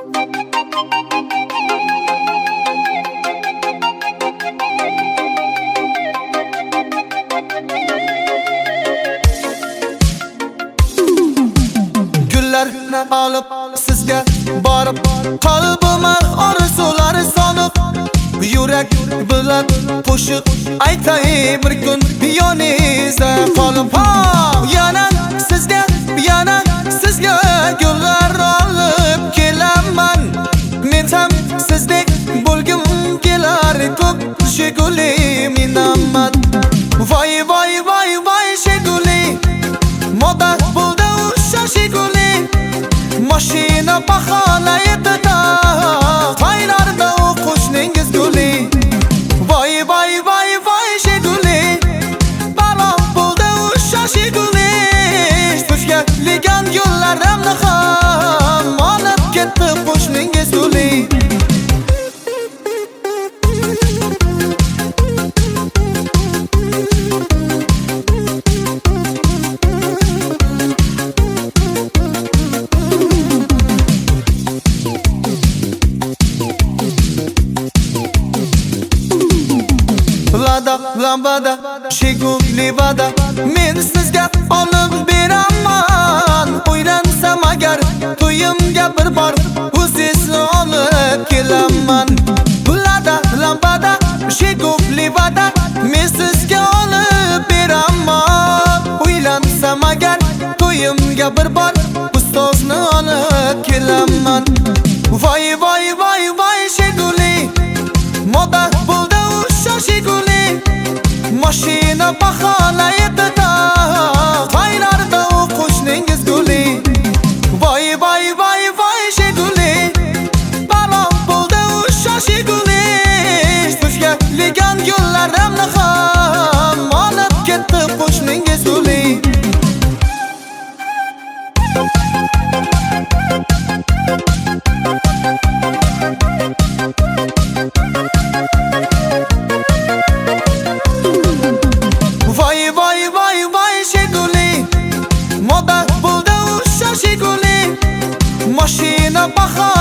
Gullarni olib sizga borib, qalbima orzular solib, yurak bilan qo'shiq aytay bir kun yoningizda qolib. Ha, yana sizga, yana sizga gullar olib kelaman. Men ham sizdek bo'lgim kelar, ko'p shiguli minaman. Voy voy voy voy shiguli, moda bo'ldi o'sha shiguli. Mashina baholaydi-da, qaylarda u qo'shningiz guli. Voy voy voy voy shiguli, balo bo'ldi o'sha shiguli. Tushganligan yo'llarimni ham olib ketdi qo'shningiz guli. Lada, lambada, shiguli vada, men sizga olib beraman. O'ylansam agar to'yimga bir bor o'zingizni olib kelaman. Lada, lambada, shiguli vada, men sizga olib beraman. O'ylansam agar to'yimga bir bor ustozni olib kelaman. Voy voy voy voy shiguli, moda bo'ldi o'sha shiguli. Mashina baholaydi-da, qaylarda u qo'shningiz guli. Voy voy voy voy shiguli, balo bo'ldi o'sha shiguli. Tushganligan yo'llarimni ham olib ketdi qo'shningiz guli. Voy voy voy voy shiguli, moda bo'ldi o'sha shiguli. Mashina baho